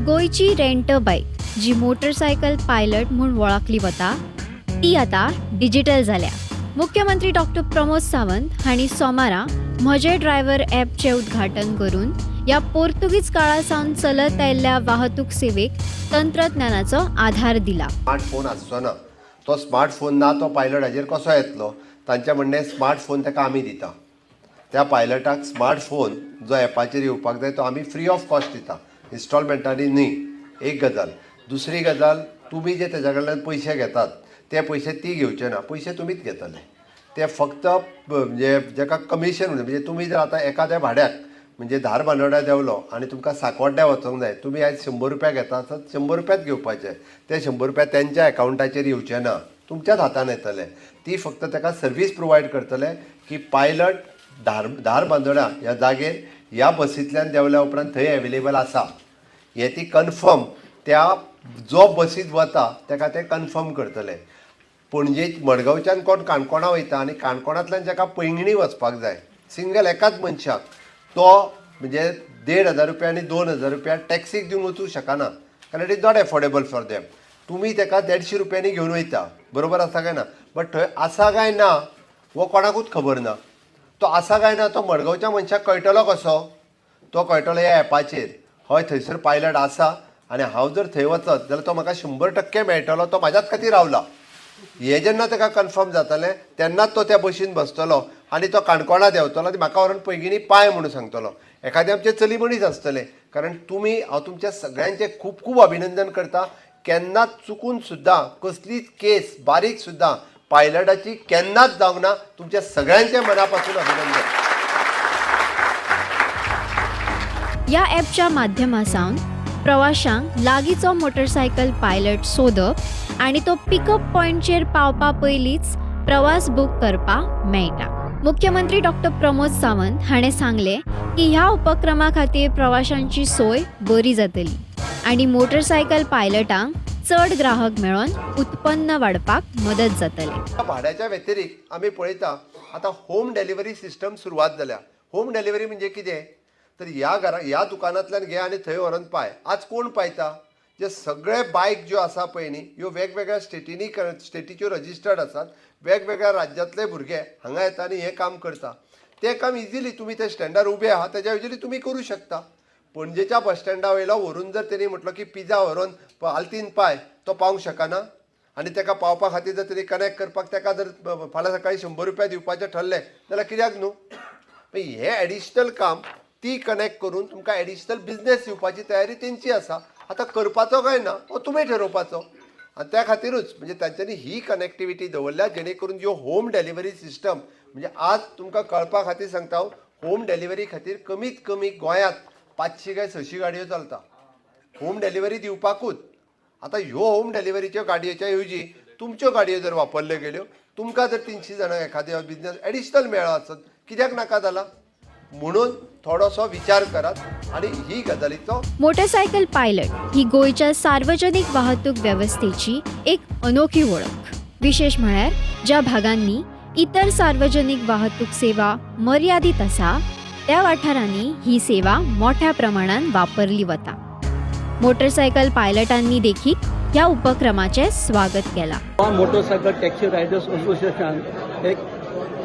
गोंयची रेंट बायक जी motorcycle pilot म्हूण वळखली वता ती आतां डिजिटल जाल्या. मुख्यमंत्री डॉक्टर प्रमोद सावंत हांणी सोमारा म्हजे ड्रायव्हर ॲपचें उद्घाटन करून ह्या पोर्तुगीज काळा सावन चलत आयिल्ल्या वाहतूक सेवेक तंत्रज्ञानाचो आधार दिला. स्मार्टफोन आसचो ना, तो स्मार्टफोन ना तो पायलट हाजेर कसो येतलो? तांचें म्हणणें स्मार्टफोन ताका आमी दिता. त्या पायलटाक स्मार्टफोन जो एपाचेर येवपाक जाय तो आमी फ्री ऑफ कॉस्ट दिता, इन्स्टॉलमेंटांनी न्ही. एक गजाल. दुसरी गजाल, तुमी जे तेज्या कडल्यान पयशे घेतात ते पयशे ती घेवचे ना, पयशे तुमीच घेतले. ते फक्त म्हणजे जेका कमिशन म्हणजे तुमी जर आतां एकाद्या भाड्याक म्हणजे धारबांदोड्या देंवलो आनी तुमकां साकोड्ड्या वचोंक जाय, तुमी आयज 100 रुपया घेता आसत 100 रुपयाच घेवपाचे. ते 100 रुपया तेंच्या एकावंटाचेर येवचे ना, तुमच्याच हातान येतले. ती फक्त ताका सर्वीस प्रोवायड करतले की पायलट धारबांदोड्या ह्या जागेर ह्या बसींतल्यान देंवल्या उपरांत थंय एवेलेबल आसा हें ती कन्फर्म त्या जो बसींत वता ताका ते कन्फर्म करतले. पणजे मडगांवच्यान कोण काणकोणा वयता आनी काणकोणांतल्यान जाका पैंगीणी वचपाक जाय सिंगल एकाच मनशाक, तो म्हणजे 1500 रुपया आनी 2000 रुपया टॅक्सीक दिवन वचूंक शकना, कारण it is not affordable for them. तुमी ताका 150 रुपयांनी घेवन वयता, बरोबर आसा काय ना? बट थंय आसा काय ना हो कोणाकूच खबर ना. तो आसा काय ना तो मडगांवच्या मनशाक कळटलो कसो? तो कळटलो ह्या एपाचेर, हय थंयसर पायलट आसा आनी हांव जर थंय वचत जाल्यार तो म्हाका 100% मेळटलो, तो म्हाज्याच खातीर रावला. हें जेन्ना ताका कन्फर्म जातलें तेन्नाच तो त्या बशीन बसतलो आनी तो काणकोणा देंवतलो आनी म्हाका व्हरोन पैंगिणी पाय म्हणून सांगतलो. एखादें आमचें चली मनीस आसतलें. कारण तुमी, हांव तुमच्या सगळ्यांचें खूब खूब अभिनंदन करता. केन्नाच चुकून सुद्दां कसलीच केस बारीक सुद्दां पायलटाची केन्नाच जावंक ना. तुमच्या सगळ्यांचें मना पासून अभिनंदन. ह्या ॲपच्या माध्यमा सावन प्रवाशांक लागींचो मोटरसायकल पायलट सोदप आनी तो पिकअप पॉयंटचेर पावपा पयलींच प्रवास बूक करपाक मेळटा. मुख्यमंत्री डॉक्टर प्रमोद सावंत हाणें सांगलें की ह्या उपक्रमा खातीर प्रवाशांची सोय बरी जातली आनी मोटरसायकल पायलटांक चड ग्राहक मेळोन उत्पन्न वाडपाक मदत जातली. भाड्याच्या व्यतिरिक्त आमी पळयता आतां होम डिलिव्हरी सिस्टम सुरवात जाल्या. होम डिलिव्हरी म्हणजे कितें तर ह्या घरा ह्या दुकानांतल्यान घे आनी थंय व्हरोन पाय. आज कोण पायता? जे सगळे बायक ज्यो आसा पळय न्ही, ह्यो वेगवेगळ्या स्टेटींनी स्टेटीच्यो रजिस्टर्ड आसात. वेगवेगळ्या राज्यांतले भुरगे हांगा येता आनी हें काम करता. तें काम इजिली तुमी ते स्टँडार उबे आहा तेज्या इजिली तुमी करूं शकता. पणजेच्या बस स्टँडा वयलो व्हरून जर तेणी म्हटलो की पिझ्झा व्हरोन आल्तीन पाय, तो पावंक शकना. आनी ताका पावपा खातीर जर तेणी कनेक्ट करपाक ताका जर फाल्यां सकाळीं 100 रुपया दिवपाचें ठरलें जाल्यार कित्याक न्हू? हें एडिशनल काम ती कनेक्ट करून तुमकां एडिशनल बिजनेस दिवपाची तयारी तेंची आसा. आतां करपाचो काय ना हो तुमी ठरोवपाचो. आनी त्या खातीरूच म्हणजे तांच्यांनी ही कनेक्टिविटी दवरल्या जेणे करून ज्यो होम डिलिव्हरी सिस्टम म्हणजे आज तुमकां कळपा खातीर सांगता हांव, होम डिलिव्हरी खातीर कमीत कमी गोंयांत 500 काय 600 गाडयो चलता होम डिलिव्हरी दिवपाकूच. आतां ह्यो होम डिलिव्हरीच्यो गाडयेच्या ऐवजी तुमच्यो गाडयो जर वापरल्यो गेल्यो, तुमकां जर 300 जाणां एखाद्या बिजनेस एडिशनल मेळ्ळो आसत, कित्याक नाका जाला? म्हणून थोडोसो विचार करात आनी ही गजालीचो. मोटरसायकल पायलट ही गोंयच्या सार्वजनिक वाहतूक वेवस्थेची एक अनोखी वळख. विशेश म्हळ्यार ज्या भागांनी इतर सार्वजनिक वाहतूक सेवा मर्यादीत आसा त्या वाठारांनी ही सेवा मोठ्या प्रमाणात वापरली वता. मोटरसायकल पायलटांनी देखीक ह्या उपक्रमाचें स्वागत केलां. Goa motorcycle taxi riders association एक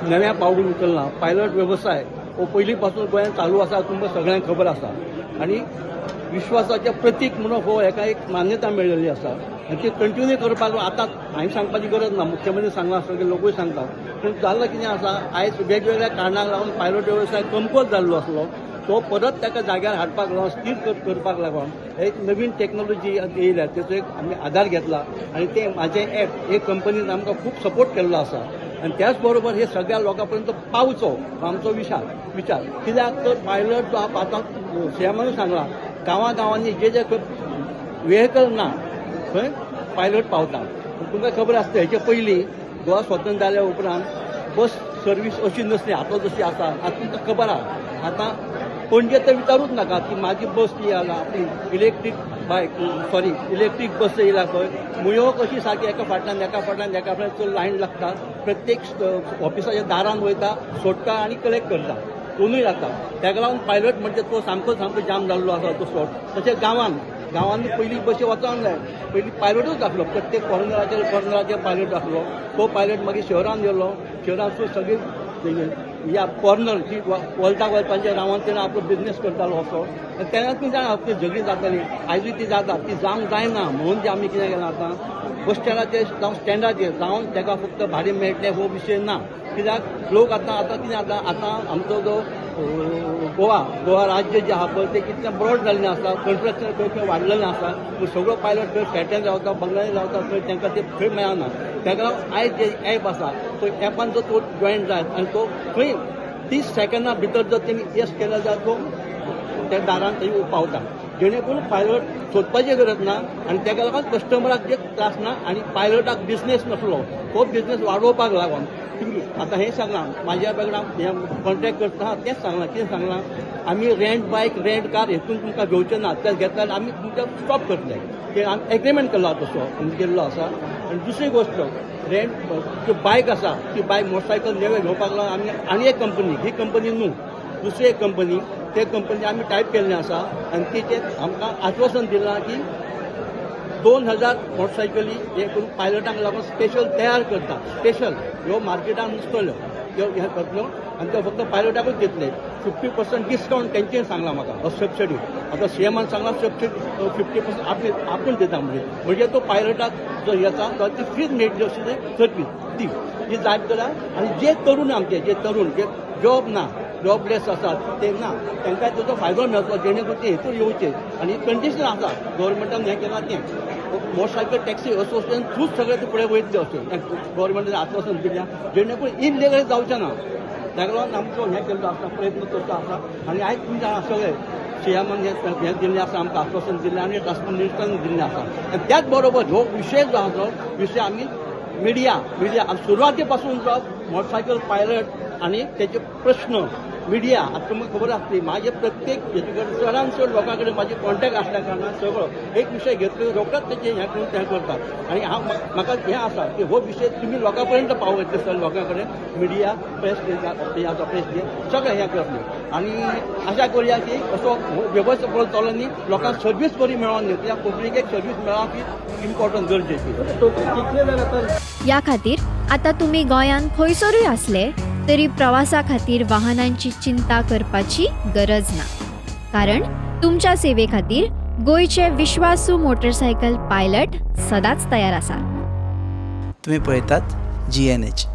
नव्या पावल उचलला. पायलट वेवसाय हो पयलीं पासून गोंयांत चालू आसा, तुमकां सगळ्यांक खबर आसा आनी विश्वासाचें प्रतीक म्हणून हो हेका एक मान्यता मेळिल्ली आसा आनी ती कंटिन्यू करपाक आतां हांवें सांगपाची गरज ना, मुख्यमंत्री सांगला, सगळे लोकूय सांगता. पूण जाल्लें कितें आसा, आयज वेगवेगळ्या कारणांक लागून पायलट वेवसाय कमकुवत जाल्लो आसलो, तो परत ताका जाग्यार हाडपाक लागून, स्थीर करपाक लागून एक नवीन टॅक्नोलॉजी येयल्या, तेचो एक आमी आदार घेतला आनी ते म्हाजें एप हे कंपनीन आमकां खूब सपोर्ट केल्लो आसा. आनी त्याच बरोबर हे सगळ्या लोकां पर्यंत पावचो आमचो विचार. कित्याक तर पायलट जो आहा, आतां सीएमानूय सांगलां, गांवां गांवांनी जे जे वेहिकल ना थंय पायलट पावता. तुमकां खबर आसता, हेचे पयलीं गोवा स्वतंत्र जाल्या उपरांत बस सर्वीस अशी नसली आतां जशी आसा. आतां तुमकां खबर आहा, आतां पणजे तर विचारूच नाका की म्हाजी बस ती आला आपली इलेक्ट्रीक बायक, सॉरी इलेक्ट्रीक बस येयला पळय, मुयो कशी सारकी एका फाटल्यान एका फाटल्यान एका फाटल्यान लायन लागता, प्रत्येक ऑफिसाच्या दारान वयता, सोडटा आनी कलेक्ट करता, दोनूय जाता. ताका लागून पायलट म्हणजे तो सामको सामको जाम जाल्लो आसा तो स्लॉट. तशें गांवांत गांवांनी पयलीं बशी वचोंक जाय. पयलीं पायलटूच आसलो, प्रत्येक कॉर्नराचेर कॉर्नराचेर पायलट आसलो. तो पायलट मागीर शहरान गेलो, शहरांतसून सगळी ह्या कॉर्नर जी वलता वचपाचें रावन तेणें आपलो बिजनेस करतालो असो. आनी तेन्ना ती जाणा ती झगडी जाताली, आयजूय ती जाता, ती जावंक जायना म्हणून ती आमी कितें केलां, आतां बस स्टँडाचेर जावं स्टँडाचेर जावन ताका फक्त भाडें मेळटलें हो विशय ना. कित्याक लोक आतां आतां कितें जाता, आतां आमचो जो गोवा गोवा राज्य जें आहा पळय तें कितलें ब्रॉड जाल्लें आसा, कन्स्ट्रक्शन खंय खंय वाडलेलें आसा. पूण सगळो पायलट थंय फ्लॅटान रावता, बंगल्यांनी रावता, थंय तांकां ते थंय मेळना. ताका लागून आयज जे एप आसा तो एपान जर तो जॉयन जायत आनी तो खंय 30 सेकंदा भितर जर तेणी येस केलो जाल्यार तो त्या दारान थंय पावता, जेणे करून पायलट सोदपाची गरज ना आनी ताका लागून कस्टमराक जे त्रास ना आनी पायलटाक बिजनेस नासलो तो बिजनेस वाडोवपाक लागून. तुमी आतां हें सांगलां, म्हाज्या वांगडा हें कॉन्ट्रेक्ट करता तेंच सांगलां. कितें सांगलां, आमी रेंट बायक, रेंट कार हेतून तुमकां घेवचें ना, ते घेतल्यार आमी तुमकां स्टॉप करतले. ते आमी एग्रीमेंट केल्लो तसो आमी केल्लो आसा. आनी दुसरी गोश्ट, रेंट जी बायक आसा ती बायक मोटरसायकल नवे घेवपाक लागून आमी आनी एक कंपनी, ही कंपनी न्हू, दुसरी एक कंपनी, ते कंपनी आमी टायप केल्लें आसा आनी तिचें आमकां आश्वासन दिलां की 2000 मोटरसायकली हे करून पायलटांक लागून स्पेशल तयार करता. स्पेशल ह्यो मार्केटान नासतल्यो त्यो हें करतल्यो आनी त्यो फक्त पायलटाकूच दितले. 50% डिस्कावंट तेंचें सांगलां म्हाका, सबसिडी. आतां सीएमान सांगलां सबसिडी 50% आपली आपूण दिता, म्हणजे म्हणजे तो पायलटाक जो येता तो ती फ्रीज मेळटली अशी सर्वीस ती ही जायत जाल्यार. आनी जे तरुण आमचे, जे तरुण जे जॉब ना, जॉबलेस आसात ते ना, तांकां तेजो फायदो मेळटलो, जेणे करून ते हेतूर येवचे. आनी कंडिशन आसा गव्हर्मेंटान हें केलां तें मोटरसायकल टॅक्सी असोसिएशन थ्रूच सगळें ते फुडें वयतले अशें गव्हर्मेंटान आश्वासन दिल्या, जेणे करून इलिगल जावचें ना. ताका लागून आमचो हें केल्लो आसा, प्रयत्न करचो आसा. आनी आयज तुमी जाणा सगळे सीएमान हें दिल्लें आसा, आमकां आश्वासन दिल्लें आनी ट्रान्सपोर्ट मिनिस्टरान दिल्लें आसा. आनी त्याच बरोबर हो विशय जो आसा तो विशय आमी मिडिया मिडिया सुरवाते पासून जो मोटरसायकल पायलट आनी तेचे प्रश्न मिडिया, आतां तुमकां खबर आसतली, म्हाजे प्रत्येक हेजे कडेन चडान चड लोकां कडेन म्हाजे कॉन्टेक्ट आसल्या कारणान सगळो एक विशय घेतलो रोखडोच तेचे हें करून तें करतात. आनी हांव म्हाका हें आसा की हो विशय तुमी लोकां पर्यंत पावयतले सर, लोकां कडेन मिडिया प्रेस आसा, प्रेस सगळें हें करतलें. आनी आशा करुया की असो हो वेवस्था पळोवन चलो न्ही, लोकांक सर्वीस बरी मेळोन न्ही, कित्याक पब्लिकेक सर्वीस मेळप ही इम्पॉर्टंट, गरजेची. कितले जाण आतां ह्या खातीर आतां तुमी गोंयांत खंयसरूय आसले तरी प्रवासा खातीर वाहनांची चिंता करपाची गरज ना, कारण तुमच्या सेवे खातीर गोंयचे विश्वासू मोटरसायकल पायलट सदांच तयार आसात. तुम्ही पळयतात जीएनएच.